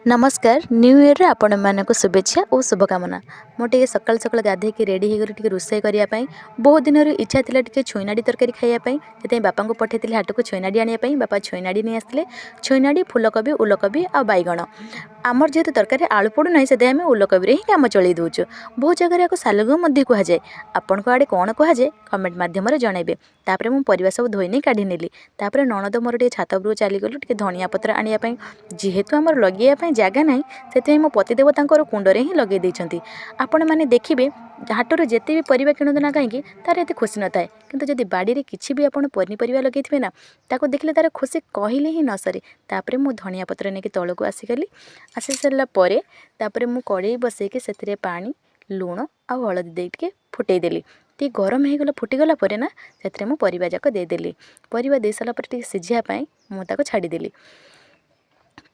ନମସ୍କାର, ନ୍ୟୁ ଇୟର୍ରେ ଆପଣମାନଙ୍କୁ ଶୁଭେଚ୍ଛା ଓ ଶୁଭକାମନା। ମୁଁ ଟିକେ ସକାଳୁ ସକାଳୁ ଗାଧେଇକି ରେଡ଼ି ହେଇଗଲି ଟିକେ ରୋଷେଇ କରିବା ପାଇଁ। ବହୁତ ଦିନରୁ ଇଚ୍ଛା ଥିଲା ଟିକେ ଛୁଇଁନାଡ଼ି ତରକାରୀ ଖାଇବା ପାଇଁ। ସେଥିପାଇଁ ବାପାଙ୍କୁ ପଠେଇଥିଲି ହାଟକୁ ଛୁଇଁନାଡ଼ି ଆଣିବା ପାଇଁ। ବାପା ଛୁଇଁନାଡ଼ି ନେଇ ଆସିଥିଲେ, ଛୁଇଁନାଡ଼ି, ଫୁଲକୋବି, ଉଲକୋବି ଆଉ ବାଇଗଣ। ଆମର ଯେହେତୁ ତରକାରୀରେ ଆଳୁ ପଡ଼ୁନାହିଁ, ସେଥିପାଇଁ ଆମେ ଉଲକୋବିରେ ହିଁ କାମ ଚଳେଇ ଦେଉଛୁ। ବହୁତ ଜାଗାରେ ୟାକୁ ସାଲୁଗୁ ମଧ୍ୟ କୁହାଯାଏ। ଆପଣଙ୍କ ଆଡ଼େ କ'ଣ କୁହାଯାଏ, କମେଣ୍ଟ ମାଧ୍ୟମରେ ଜଣାଇବେ। ତାପରେ ମୁଁ ପରିବା ସବୁ ଧୋଇ ନେଇ କାଢ଼ି ନେଲି। ତାପରେ ନଣଦ ମୋର ଟିକେ ଛାତ ଉପରକୁ ଚାଲିଗଲୁ ଟିକେ ଧନିଆ ପତ୍ର ଆଣିବା ପାଇଁ। ଯେହେତୁ ଆମର ଲଗେଇବା ପାଇଁ ଜାଗା ନାହିଁ, ସେଥିପାଇଁ ମୋ ପତିଦେବ ତାଙ୍କର କୁଣ୍ଡରେ ହିଁ ଲଗେଇ ଦେଇଛନ୍ତି। ଆପଣମାନେ ଦେଖିବେ, ହାଟରୁ ଯେତେ ବି ପରିବା କିଣନ୍ତୁ ନା କାହିଁକି, ତାର ଏତେ ଖୁସି ନଥାଏ। କିନ୍ତୁ ଯଦି ବାଡ଼ିରେ କିଛି ବି ଆପଣ ପନିପରିବା ଲଗେଇଥିବେ ନା, ତାକୁ ଦେଖିଲେ ତାର ଖୁସି କହିଲେ ହିଁ ନ ସରେ। ତାପରେ ମୁଁ ଧନିଆ ପତ୍ର ନେଇକି ତଳକୁ ଆସିଗଲି। ଆସି ସାରିଲା ପରେ ତାପରେ ମୁଁ କଡ଼େଇ ବସେଇକି ସେଥିରେ ପାଣି, ଲୁଣ ଆଉ ହଳଦୀ ଦେଇ ଟିକେ ଫୁଟେଇ ଦେଲି। ଟିକେ ଗରମ ହେଇଗଲା, ଫୁଟିଗଲା ପରେ ନା ସେଥିରେ ମୁଁ ପରିବା ଯାକ ଦେଇଦେଲି। ପରିବା ଦେଇ ସାରିଲା ପରେ ଟିକେ ସିଝିବା ପାଇଁ ମୁଁ ତାକୁ ଛାଡ଼ିଦେଲି।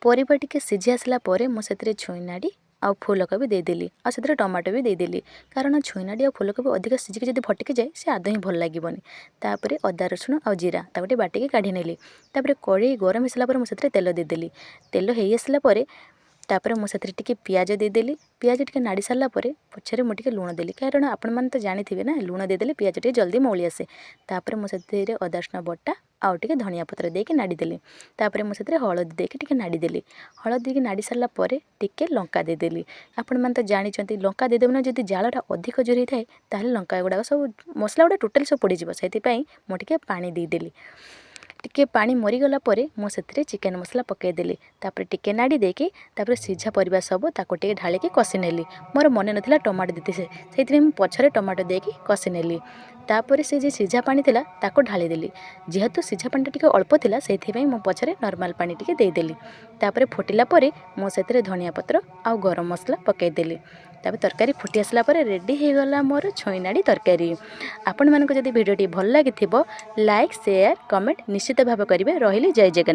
ପରିବା ଟିକେ ସିଝି ଆସିଲା ପରେ ମୁଁ ସେଥିରେ ଛୁଇଁନାଡ଼ି ଆଉ ଫୁଲକୋବି ଦେଇଦେଲି ଆଉ ସେଥିରେ ଟମାଟୋ ବି ଦେଇଦେଲି, କାରଣ ଛୁଇଁନାଡ଼ି ଆଉ ଫୁଲକୋବି ଅଧିକ ସିଝିକି ଯଦି ଫଟିକି ଯାଏ, ସେ ଆଦୌ ହିଁ ଭଲ ଲାଗିବନି। ତାପରେ ଅଦା, ରସୁଣ ଆଉ ଜିରା ତାକୁ ଟିକେ ବାଟିକି କାଢ଼ି ନେଲି। ତାପରେ କଡ଼େଇ ଗରମ ହେଇସାରିଲା ପରେ ମୁଁ ସେଥିରେ ତେଲ ଦେଇଦେଲି। ତେଲ ହେଇ ଆସିଲା ପରେ ତାପରେ ମୁଁ ସେଥିରେ ଟିକେ ପିଆଜ ଦେଇଦେଲି। ପିଆଜ ଟିକେ ନାଡ଼ି ସାରିଲା ପରେ ପଛରେ ମୁଁ ଟିକେ ଲୁଣ ଦେଲି, କାରଣ ଆପଣମାନେ ତ ଜାଣିଥିବେ ନା, ଲୁଣ ଦେଇଦେଲେ ପିଆଜ ଟିକେ ଜଲ୍ଦି ମଉଳି ଆସେ। ତାପରେ ମୁଁ ସେଥିରେ ଅଦା ରସୁଣ ବଟା ଆଉ ଟିକେ ଧନିଆ ପତ୍ର ଦେଇକି ନାଡ଼ିଦେଲି। ତାପରେ ମୁଁ ସେଥିରେ ହଳଦୀ ଦେଇକି ଟିକେ ନାଡ଼ିଦେଲି। ହଳଦୀ ଦେଇକି ନାଡ଼ି ସାରିଲା ପରେ ଟିକେ ଲଙ୍କା ଦେଇଦେଲି। ଆପଣମାନେ ତ ଜାଣିଛନ୍ତି, ଲଙ୍କା ଦେଇଦେବେ ନା, ଯଦି ଜାଳଟା ଅଧିକ ଜୋର ହେଇଥାଏ, ତାହେଲେ ଲଙ୍କା ଗୁଡ଼ାକ ସବୁ, ମସଲା ଗୁଡ଼ା ଟୋଟାଲି ସବୁ ପୋଡ଼ିଯିବ। ସେଥିପାଇଁ ମୁଁ ଟିକେ ପାଣି ଦେଇଦେଲି। ଟିକେ ପାଣି ମରିଗଲା ପରେ ମୁଁ ସେଥିରେ ଚିକେନ୍ ମସଲା ପକାଇଦେଲି। ତାପରେ ଟିକେ ନାଡ଼ି ଦେଇକି ତାପରେ ସିଝା ପରିବା ସବୁ ତାକୁ ଟିକେ ଢାଳିକି କଷି ନେଲି। ମୋର ମନେ ନଥିଲା ଟମାଟୋ ଦେଇତେ, ସେଇଥିପାଇଁ ମୁଁ ପଛରେ ଟମାଟୋ ଦେଇକି କଷି ନେଲି। ତାପରେ ସେ ଯେ ସିଝା ପାଣି ଥିଲା, ତାକୁ ଢାଳିଦେଲି। ଯେହେତୁ ସିଝା ପାଣିଟା ଟିକେ ଅଳ୍ପ ଥିଲା, ସେଇଥିପାଇଁ ମୁଁ ପଛରେ ନର୍ମାଲ୍ ପାଣି ଟିକେ ଦେଇଦେଲି। ତାପରେ ଫୁଟିଲା ପରେ ମୁଁ ସେଥିରେ ଧନିଆ ପତ୍ର ଆଉ ଗରମ ମସଲା ପକାଇଦେଲି। ତାପରେ ତରକାରୀ ଫୁଟି ଆସିଲା ପରେ ରେଡ଼ି ହେଇଗଲା ମୋର ଛୁଇଁନାଡ଼ି ତରକାରୀ। ଆପଣମାନଙ୍କୁ ଯଦି ଭିଡ଼ିଓଟି ଭଲ ଲାଗିଥିବ, ଲାଇକ୍, ସେୟାର, କମେଣ୍ଟ ନିଶ୍ଚିତ ଭାବେ କରିବେ। ରହିଲି, ଜୟ ଜଗନ୍ନାଥ।